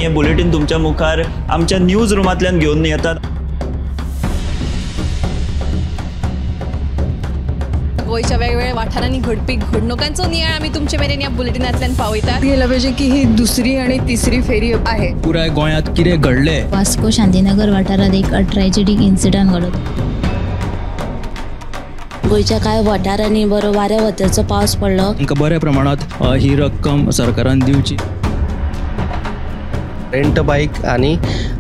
हे बुलेटीन तुमच्या मुखार आमच्या न्यूज रुमांतल्यान घेवन येतात। गोंयच्या वेगवेगळ्या वाठारांनी घडपी घडणुकांचो नियाळ आमी तुमचे मेरेन ह्या बुलेटिनांतल्यान पावयतात। गेला पाहिजे की ही दुसरी आणि तिसरी फेरी आहे। पुराय गोंयांत कितें घडलें। वास्को शांतीनगर वाठारांत एक ट्रॅजेडीक इन्सिडंट घडलो। गोंयच्या कांय वाठारांनी बरो वाऱ्या वताचो पावस पडलो। तांकां बऱ्या प्रमाणांत ही रक्कम सरकारान दिवची। रेंट बाईक आनी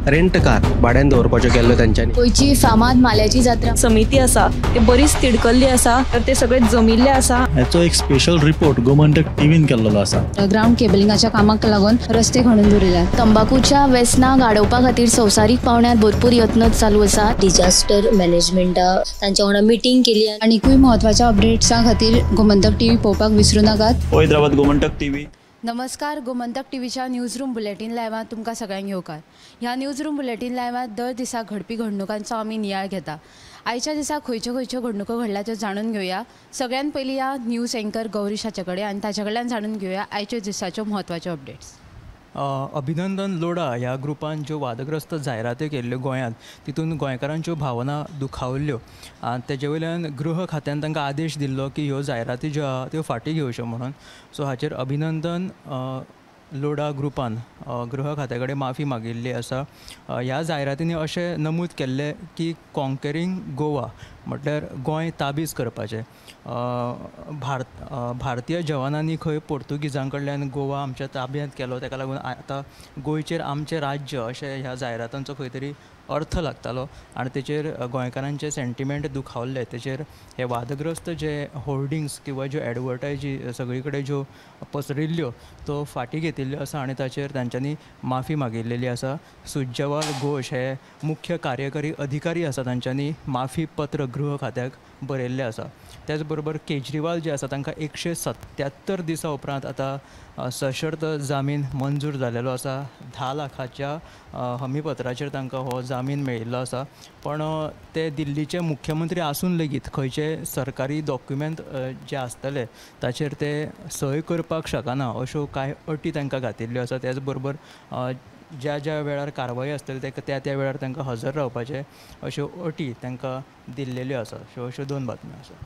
रेंट कार भाड्यान दवरपाच्यो केल्ल्यो तांच्यांनी। गोंयची फामाद माल्याची जात्रा समिती आसा ते बरीच तिडकल्ली आसा, तर ते सगळे जमिल्ले आसा। हाचो एक स्पेशल रिपोर्ट गोमंतक टीव्हीन केल्लो आसा। ग्राउंड केबलिंगाच्या कामाक लागून रस्ते खणून दवरिल्यात। तंबाकूच्या वेसनाक आडोवपा खातीर संवसारीक पावंड्यार भरपूर यत्न चालू आसा। डिजास्टर मॅनेजमेंटा तांच्या वांगडा मिटींग केली। आनीकूय म्हत्वाच्या अपडेट्सां खातीर गोमंतक टीव्ही पळोवपाक विसरूं नाकात। पळयत रावात गोमंतक टीव्ही। नमस्कार, गोमंतक टीव्हीच्या न्यूज रूम बुलेटीन लायव्हांत तुमकां सगळ्यांक येवकार। ह्या न्यूज रूम बुलेटीन लायव्हांत दर दिसा घडपी घडणुकांचो आमी नियाळ घेता। आयच्या दिसा खंयच्यो खंयच्यो घडणुको घडल्या त्यो जाणून घेवया। सगळ्यात पयलीं ह्या न्यूज एंकर गौरीश हाचे कडेन आनी ताच्या कडल्यान जाणून घेवया आयच्या दिसाच्यो म्हत्वाच्यो अपडेट्स। अभिनंदन लोढा ह्या ग्रुपान ज्यो वादग्रस्त जायरात्यो केल्ल्यो गोंयांत, तितून गोंयकारांच्यो भावना दुखावल्ल्यो आनी तेजे वयल्यान गृह खात्यान तांकां आदेश दिल्लो की ह्यो जायराती ज्यो आहा त्यो फाटीं घेवच्यो म्हणून। सो हाचेर अभिनंदन लोढा ग्रुपान गृह खात्या कडेन माफी मागिल्ली आसा। ह्या जायरातींनी अशें नमूद केल्लें की कॉन्करिंग गोवा म्हटल्यार गोंय ताबीज करपाचें। भारतीय जवानांनी खंय पोर्तुगिजां कडल्यान गोवा आमच्या ताब्यांत केलो, ताका लागून आतां गोंयचेर आमचें राज्य अशें ह्या जायरातांचो खंय तरी अर्थ लागतालो आनी तेचेर गोंयकारांचे सेंटिमेंट दुखावल्ले। तेचेर हे वादग्रस्त जे होर्डिंग्स किंवा ज्यो एडवर्टायजी सगळी कडेन ज्यो पसरिल्ल्यो तो फाटीं घेतिल्ल्यो आसा आनी ताचेर तांच्यांनी माफी मागिल्लेली आसा। सुज्जवाल घोश हे मुख्य कार्यकारी अधिकारी आसा, तांच्यांनी माफी पत्र गृह खात्याक बरयल्लें आसा। त्याच बरोबर केजरीवाल जे आसा तांकां 177 दिसां उपरांत आतां सशर्त जामीन मंजूर जालेलो आसा। 10 लाखाच्या हमीपत्राचेर तांकां हो जामीन मेळिल्लो आसा। पण ते दिल्लीचे मुख्यमंत्री आसून लेगीत खंयचे सरकारी डॉक्युमेंट जे आसतले ताचेर ते सय करपाक शकना अश्यो कांय अटी तांकां घातिल्ल्यो आसा। त्याच बरोबर ज्या ज्या वेळार कारवाई आसतली त्या त्या वेळार तांकां हजर रावपाचें अश्यो अटी तांकां दिल्लेल्यो आसा। अश्यो दोन बातम्यो आसा।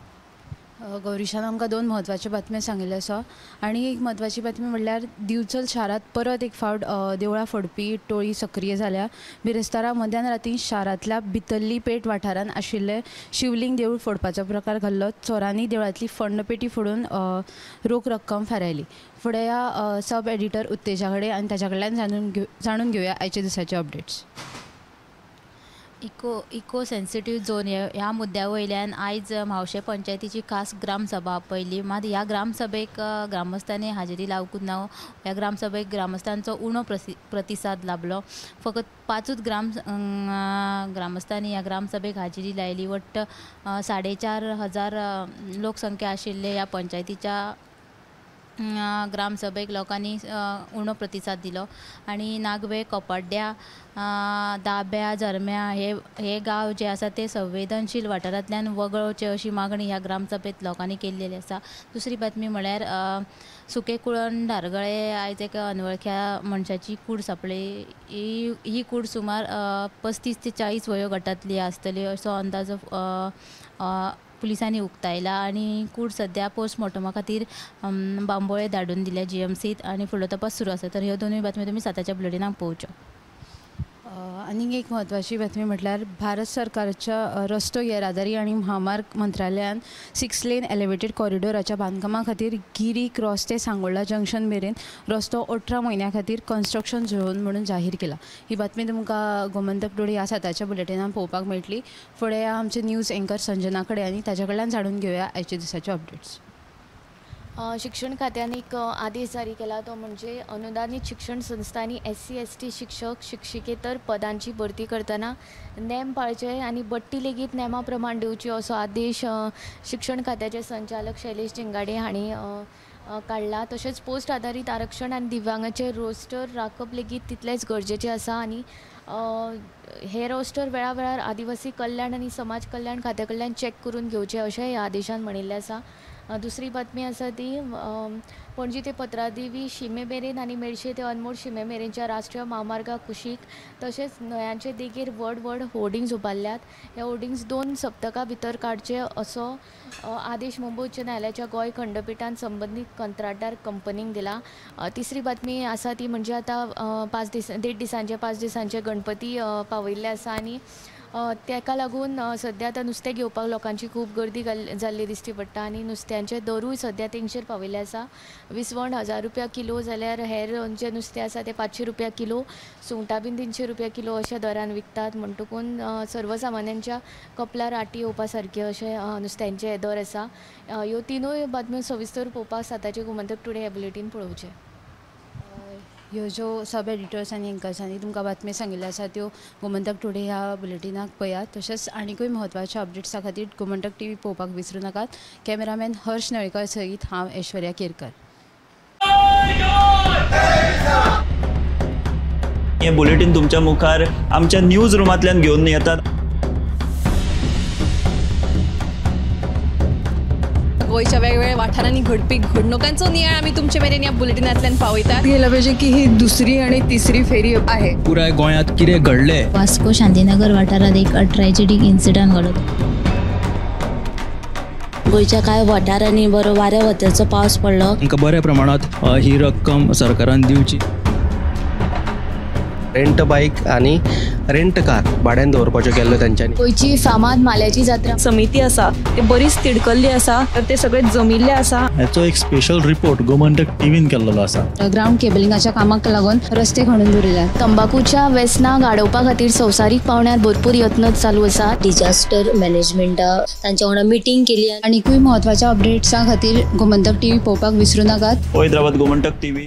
गौरीशान आमकां दोन म्हत्वाच्यो बातम्यो सांगिल्ल्यो आसा। आनी एक म्हत्वाची बातमी म्हणल्यार दिवचल शारांत परत एक फावट देवळां फोडपी टोळी सक्रीय जाल्या। बिरेस्तारा मध्यान राती शारांतल्या भितरली पेठ वाठारांत आशिल्लें शिवलिंग देवूळ फोडपाचो प्रकार घडलो। चोरांनी देवळांतली फंडपेटी फोडून रोख रक्कम फारायली। फुडें ह्या सब एडिटर उत्तेजा कडेन आनी ताच्या कडल्यान जाणून घेवया आयच्या दिसाचे अपडेट्स। इको सेन्सिटीव झोन ह्या मुद्द्या वयल्यान आयज म्हावशे पंचायतीची खास ग्रामसभा आपयली। मात ह्या ग्रामसभेक ग्रामस्थांनी हाजेरी लावकूच ना। ह्या ग्रामसभेक ग्रामस्थांचो उणो प्रतिसाद लाभलो। फकत 5 ग्रामस्थांनी ह्या ग्रामसभेक हाजेरी लायली। वट्ट 4,500 लोकसंख्या आशिल्ले ह्या पंचायतीच्या ग्रामसभेक लोकांनी उणो प्रतिसाद दिलो। आनी नागवे, कोपाड्या, दाब्या, झरम्या हे गांव जे आसा ते संवेदनशील वाठारांतल्यान वगळचे अशी मागणी ह्या ग्रामसभेंत लोकांनी केल्ली आसा। दुसरी बातमी म्हळ्यार सुकेकुळण धारगळे आयज एका अनवळख्या मनशाची कूड सांपडली। ही कूड सुमार 35 ते 40 वयोगटांतली आसतली असो अंदाज पुलिसांनी उक्तायला आनी कूड सद्या पोस्टमॉर्टमा खातीर बांबोळे धाडून दिल्या जीएमसीत आनी फुडलो तपास सुरू आसा। तर ह्यो दोनूय बातम्यो तुमी 7च्या बुलेटिनाक पळोवच्यो। आनीक एक म्हत्वाची बातमी म्हटल्यार भारत सरकारच्या रस्तो येरादारी आनी म्हामार्ग मंत्रालयान 6 लेन एलिवेटेड कॉरिडोराच्या बांदकामा खातीर गिरी क्रॉस ते सांगोळा जंक्शन मेरेन रस्तो 18 म्हयन्या खातीर कन्स्ट्रक्शन झोन म्हणून जाहीर केला। ही बातमी तुमकां गोमंतक टुडे ह्या 7च्या बुलेटिनान पळोवपाक मेळटली। फुडें आमचे न्यूज एंकर संजना कडेन आनी ताच्या कडल्यान जाणून घेवया आयच्या दिसाच्यो अपडेट्स। शिक्षण खात्यान एक आदेश जारी केला तो म्हणजे अनुदानित शिक्षण संस्थांनी SC ST शिक्षक शिक्षिकेतर पदांची भरती करतना नेम पाळचे आनी बडटी लेगीत नेमा प्रमाण दिवची असो आदेश शिक्षण खात्याचे संचालक शैलेश जिंगाडे हांणी काडला। तशेंच पोस्ट आधारीत आरक्षण आनी दिव्यांगाचे रोस्टर राखप लेगीत तितलेंच गरजेचें आसा आनी हे रोस्टर वेळावेळार आदिवासी कल्याण आनी समाज कल्याण खात्या कडल्यान चॅक करून घेवचें अशें ह्या आदेशान म्हणिल्लें आसा। दुसरी बातमी आसा ती पणजी ते पत्रादेवी शिमे मेरेन आनी मेरशे ते अनमोड शिमे मेरेनच्या राष्ट्रीय म्हामार्गा कुशीक तशेंच न्हंयांचे देगेर व्हड व्हड होर्डिंग्स उबारल्यात. हे होर्डिंग्स 2 सप्तकां भितर काडचे असो आदेश मुंबय उच्च न्यायालयाच्या गोंय खंडपिठान संबंदीत कंत्राटदार कंपनीक दिला. तिसरी बातमी आसा ती म्हणजे आतां 5 दिसांचे 5 दिसांचे गणपती पावयल्ले आसा आनी ताका लागून सद्या आतां नुस्तें घेवपाक लोकांची खूब गर्दी जाल्ली दिश्टी पडटा आनी नुस्त्यांचे दरूय सद्या 300 पाविल्ले आसा. विसवण 1000 रुपया किलो जाल्यार हेर जें नुस्तें आसा तें 500 रुपया किलो, सुंगटां बीन 300 रुपया किलो अशा दरान विकतात. म्हणटकून सर्वसामान्यांच्या कपलार आटी येवपा सारके अशे नुस्त्यांचे दर आसा. ह्यो तिनूय बातम्यो सविस्तर पळोवपाक 7 गोमंतक टुडे हे बुलेटीन पळोवचें. ह्यो ज्यो सब एडिटर्स आनी एंकर्सांनी तुमकां बातमी सांगिल्ल्यो आसा त्यो गोमंतक टुडे ह्या बुलेटिनाक पळयात. तशेंच आनीकूय म्हत्वाच्या अपडेट्सा खातीर गोमंतक टीव्ही पळोवपाक विसरूं नाकात. कॅमेरामॅन हर्ष नळेकर सयत हांव ऐश्वर्या केरकर. हे बुलेटीन तुमच्या मुखार आमच्या न्यूज रुमांतल्यान घेवन येतात. गोंयच्या वेगवेगळ्या वाठारांनी घडपी घडणुकांचो नियाळ आमी तुमचे मेरेन ह्या बुलेटिनांतल्यान पावयतात. गेलं पाहिजे की ही दुसरी आणि तिसरी फेरी आहे. पुराय गोंयांत कितें घडलें. वास्को शांतीनगर वाठारांत एक ट्रॅजेडीक इन्सिडंट घडलो. गोंयच्या कांय वाठारांनी बरो वाऱ्या वताचो पावस पडलो. तांकां बऱ्या प्रमाणांत ही रक्कम सरकारान दिवची. रेंट बायक आनी रेंट कार भाड्यान दवरपाच्यो केल्ल्यो तेंच्यांनी. गोंयची फामाद माल्याची जात्रा समिती आसा ते बरीच तिडकल्ली आसा, तर ते सगळे जमिल्ले आसा. हाचो एक स्पेशल रिपोर्ट गोमंतक टीव्हीन केल्लो आसा. ग्रावंड केबलिंगाच्या कामाक लागून रस्ते खणून दवरिल्यात. तंबाकूच्या वेसनाक आडोवपा खातीर संवसारीक पावंड्यार भरपूर यत्न चालू आसा. डिजास्टर मॅनेजमेंटा तांच्या वांगडा मिटींग केली. आनीकूय म्हत्वाच्या अपडेट्सां खातीर गोमंतक टीव्ही पळोवपाक विसरूं नाकात. पळयत रावात गोमंतक टीव्ही.